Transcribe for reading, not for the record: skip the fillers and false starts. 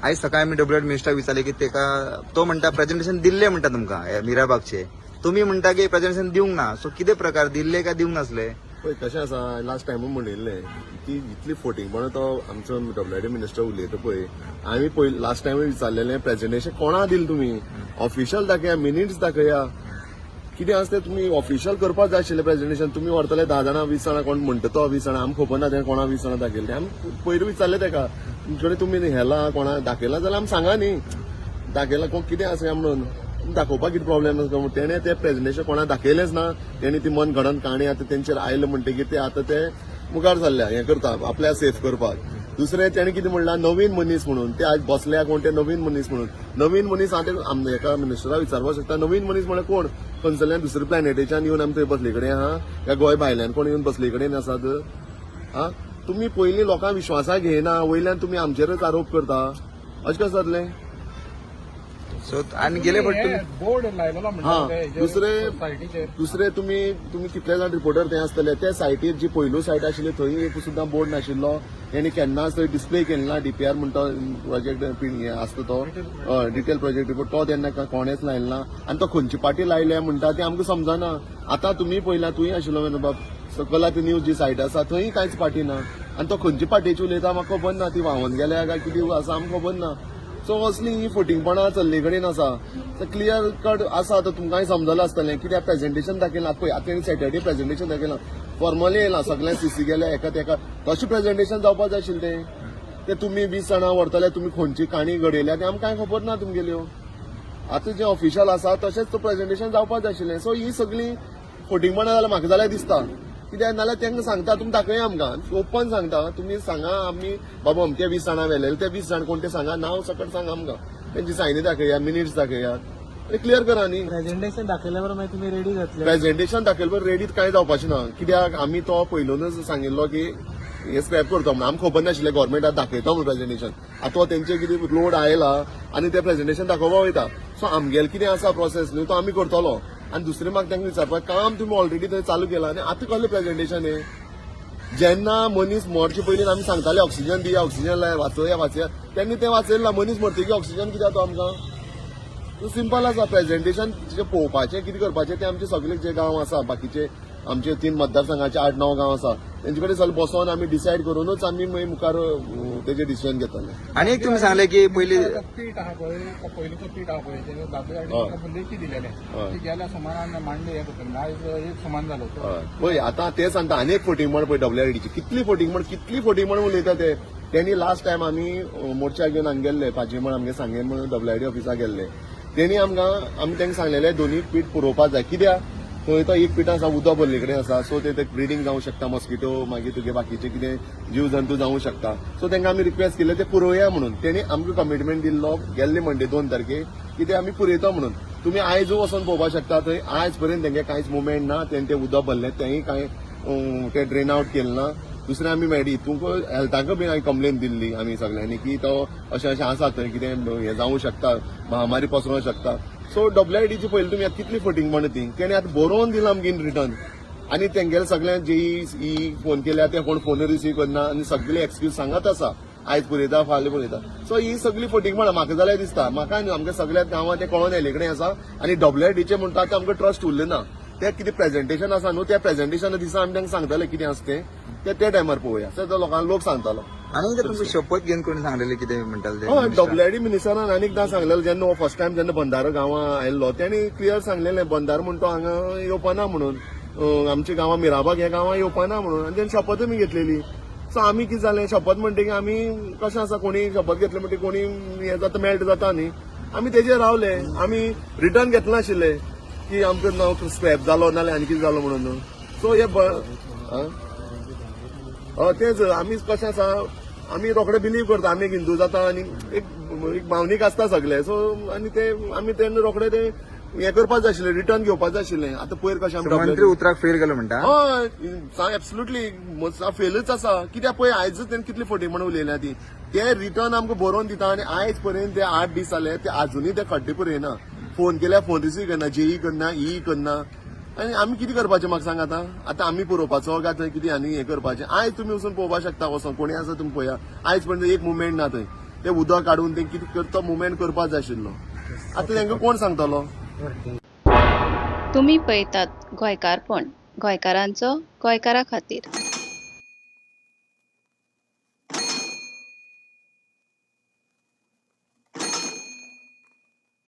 आयज सकाळी आमी डब्ल्यू आर मिनिस्टराक विचारले की तेका तो म्हणटा प्रेझेंटेशन दिल्ले म्हणटा तुमकां हे मिराबागचे, तुमी म्हणटा की प्रेझेंटेशन दिवंक ना. सो कितें प्रकार, दिल्ले काय दिवंक नासले? पळय कशें आसा, लास्ट टायमूय म्हणिल्लें की इतली फोटिंगपणां तो आमचो डब्ल्यू डी मिनिस्टर उलयता पळय. आमी पळय लास्ट टायमूय विचारलेलें, प्रेझेंटेशन कोणा दिलें तुमी, ऑफिशियल दाखया, मिनिट्स दाखया, कितें आसा तें तुमी ऑफिशियल करपाक जाय आशिल्लें प्रेझेंटेशन. तुमी व्हरतले 10 जाणां 20 जाणां, कोण म्हणटा तो 20 जाणां, आमकां खबर ना तें कोणा 20 जाणां दाखयलें. आमी पयरूय विचारलें तेका, तुमचे कडेन तुमी हेला कोणा दाखयलां जाल्यार आमी सांगा न्ही, दाखयलां कोण कितें आसा काय म्हणून दाखोवपाक कितें प्रॉब्लेम आसा. तेणें तें प्रेझेंटेशन कोणा दाखयलेंच ना. तेणी ती मन घडण काणी आतां तेंचेर आयलें म्हणटकीर ते आतां ते मुखार सरल्या हें करता आपल्याक सेफ करपाक. दुसरें तेणें कितें म्हणलां, नवीन मनीस म्हणून ते आज बसल्या कोण ते नवीन मनीस म्हणून. नवीन मनीस आतां हेका मिनिस्टराक विचारपाक शकता, नवीन मनीस म्हळ्यार कोण, खंयसरल्यान दुसऱ्या प्लॅनेटीच्यान येवन आमी थंय बसले कडेन आहा, काय गोंय भायल्यान कोण येवन बसले कडेन आसात? आं, तुमी पयलीं लोकांक विश्वासाक घेयना, वयल्यान तुमी आमचेरच आरोप करता, अशें कशें जातलें? सो आनी गेले फावट तुमी बोर्ड लायलेलो हा, म्हणटा दुसरे सायटीचेर. दुसरे तुमी तुमी कितले जाण रिपोर्टर थंय आसतले, त्या सायटीर जी पयलू सायट आशिल्ली थंय एक सुद्दां बोर्ड नाशिल्लो. तेणी केन्नाच थंय डिस्प्ले केले ना. डीपीआर म्हणटा प्रोजेक्ट हे आसता तो डिटेल प्रोजेक्ट रिपोर्ट, तो तेन्ना कोणेच लायलो ना. आनी तो खंयची पार्टी लायल्या म्हणटा तें आमकां समजना. आतां तुमी पळयला, तूंय आशिल्लो मरे बाब, सकयल ती न्यूज जी सायट आसा थंय कांयच पार्टी ना. आनी तो खंयची पार्टीची उलयता म्हाका खबर ना, ती व्हांवन गेल्या काय कितें आसा आमकां खबर ना. सो असली ही फोटिंगपणां चल्ले कडेन आसा. क्लियर कट आसा, आतां तुमकांय समजलां आसतलें कित्याक प्रेझेंटेशन दाखयलां पळय. आतां तेणी सॅटर्डे प्रेझेंटेशन दाखयलां, फॉर्मली येयलां सगळें, सीसी गेल्या एका तेका, तशें प्रेझेंटेशन जावपाक जाय आशिल्लें तें. ते तुमी 20 जाणां व्हरतले, तुमी खंयची काणी घडयल्या तें आमकां कांय खबर ना तुमगेल्यो. आतां जें ऑफिशियल आसा तशेंच तो प्रेझेंटेशन जावपाक जाय आशिल्लें. सो ही सगळीं फोटिंगपणां जाल्यार म्हाका जाल्यार दिसता, कित्याक नाल्यार तांकां सांगता तुमी दाखया आमकां, ओपन सांगता तुमी सांगा आमी बाबा अमके 20 जाणां व्हेलेले, ते 20 जाण कोण ते सांगा, नांव सकट सांगा आमकां, तेंची सायनी दाखया, मिनिट्स दाखया आनी क्लियर करा न्ही. प्रेझेंटेशन दाखयल्या बरोबर मागीर तुमी रेडी जातले? प्रेझेंटेशन दाखयले बरोबर रेडी कांय जावपाचें ना, कित्याक आमी तो पयलूनच सांगिल्लो की हे स्क्रॅप करता म्हणून. आमकां खबर नाशिल्लें गव्हर्मेंट दाखयता म्हणून प्रेझेंटेशन. आतां तो तेंचे कितें लोड आयला आनी ते प्रेझेंटेशन दाखोवपा वयता. सो आमगेले कितें आसा प्रोसेस न्हू तो आमी करतलो. आनी दुसरें म्हाका तांकां विचारपाक, काम तुमी ऑलरेडी थंय चालू केलां आनी आतां कसलें प्रेझेंटेशन हें? जेन्ना मनीस मरचे पयलीं आमी सांगताले ऑक्सिजन दिया, ऑक्सिजन लाय, वाचोया वाचया, तेन्ना तें वाचयलें ना. मनीस मरतकीर ऑक्सिजन कित्याक तो आमकां? सिंपल आसा, प्रेझेंटेशन जें पळोवपाचें कितें करपाचें तें आमचे सगळे जे गांव आसा, बाकीचे आमचे 3 मतदारसंघाचे 8-9 गांव आसा, तेंचे कडेन सगळे बसोन आमी डिसायड करूनच आमी मागीर मुखार तेजें डिसिजन घेतले. आनी एक तुमी सांगले की पयली पीठ आहा पळय, तो पयलींचो पीठ आहा पळय, तेजे दादले लेखी दिलेले ती गेल्या सुमारान मांडले हे करतले, आयज एक सुमान जालो. पळय आतां ते सांगता आनी एक फोटिंगपण पळय डब्ल्यूआरडीची, कितली फोटिंगपण, कितली फोटिंगपण उलयता ते. तेणी लास्ट टायम आमी मोर्चा घेवन हांगा गेल्ले, पाजीमळ आमगे सांगें म्हणून डब्ल्यूआरडी ऑफिसाक गेल्ले, तेणी आमकां आमी तांकां सांगलेले दोनूय पीठ पुरोवपाक जाय, कित्याक थंय तो एक पिठां आसा उदक भरले कडेन आसा, सो ते ब्रिडींग जावंक शकता, मॉस्किटो मागीर तुगे बाकीचे कितें जीव जंतू जावंक शकता. सो तांकां आमी रिक्वेस्ट केल्ले ते पुरोवया म्हणून. तेणी आमकां कमिटमेंट दिल्लो गेल्ले मंडे 2 तारखेक की ते आमी पुरयता म्हणून. तुमी आयजूय वचोन पळोवपाक शकता, थंय आयज पर्यंत तेंगे कांयच मुवमेंट ना. तेणें तें उदक भरलें तेंय कांय तें ड्रेन आवट केलें ना. दुसरें आमी मेडी हितूंक हेल्थाक बीन हांवें कंप्लेन दिल्ली आमी सगळ्यांनी की तो अशें अशें आसा, थंय कितें हें जावंक शकता, महामारी पसरोंक शकता. सो डब्ल्यूआयडीची पयलीं तुमी आतां कितली फटींगपणां ती, तेणी आतां बरोवन दिलां आमकां इन रिटर्न. आनी तेंगेले सगळे जे ई फोन केल्या ते कोण फोन रिसीव करना आनी सगळे एक्सक्यूज सांगत आसा, आयज पुरयता फाल्यां पुरयता. सो ही सगळी फटींगपणां म्हाका जाल्यार दिसता, म्हाका न्हू आमच्या सगळ्या गांवांत ते कळोन आयले कडेन आसा. आनी डब्ल्यूआयडीचे म्हणटा ते आमकां ट्रस्ट उरलें ना. ते कितें प्रेझेंटेशन आसा न्हू, त्या प्रेझेंटेशना दिसा आमी तांकां सांगतले कितें आसा तें, ते त्या टायमार पळोवया. सो तो लोकांक लोक सांगतालो. आनी एकदां तुमकां शपथ घेवन कोणी सांगलेले कितें म्हणटाले ते? हय, डब्ल्यूआयडी मिनिस्टरान आनी एकदां सांगलेलें, जेन्ना हो फर्स्ट टायम जेन्ना बंदारो गांवां आयिल्लो तेणी क्लियर सांगलेलें, बंदारो म्हण तो हांगा येवपाना म्हणून, आमच्या गांवां मिराबाग ह्या गांवां येवपाना म्हणून, आनी तेणी शपथूय बी घेतलेली. सो आमी कितें जालें, शपथ म्हणटकीर आमी कशें आसा, कोणी शपथ घेतली म्हणटकीर कोणी हें जाता, मेल्ट जाता न्ही, आमी तेजेर रावले. आमी रिटर्न घेतले नाशिल्ले की आमकां नांव स्क्रॅप जालो नाल्यार आनी कितें जालो म्हणून. सो हे तेच आमी कशें आसा, आमी रोखडे बिलीव करता, आमी एक हिंदू जाता आनी एक एक भावनीक आसता सगळे. सो आनी ते आमी तेन्ना रोखडे ते हें करपाक जाय आशिल्लें, रिटर्न घेवपाक जाय आशिल्लें. आतां पयर कशें आमी मंत्री उतराक फेल गेलो म्हणटा? हय, एब्सोल्युटली फेलच आसा. कित्याक पळय आयजच तेणी कितली फटी म्हणून उलयल्या ती, ते रिटर्न आमकां बरोवन दिता आनी आयज पर्यंत ते 8 दीस जाले ते आजुनूय ते खड्डे पुरयना. फोन केल्यार फोन रिसीव करना, जेई करना, ई करना. आनी आमी कितें करपाचें म्हाका सांग आतां? आतां आमी पुरोवपाचो काय थंय कितें आनी हें करपाचें? आयज तुमी वचून पळोवपाक शकता, वचोन कोणी आसा तुमी पळया, आयज पर्यंत एक मुवमेंट ना थंय. ते उदक काडून ते कितें करतो मुवमेंट करपाक जाय आशिल्लो. आतां तांकां कोण सांगतलो? तुमी पळयतात गोंयकारपण, गोंयकारांचो गोंयकारा खातीर.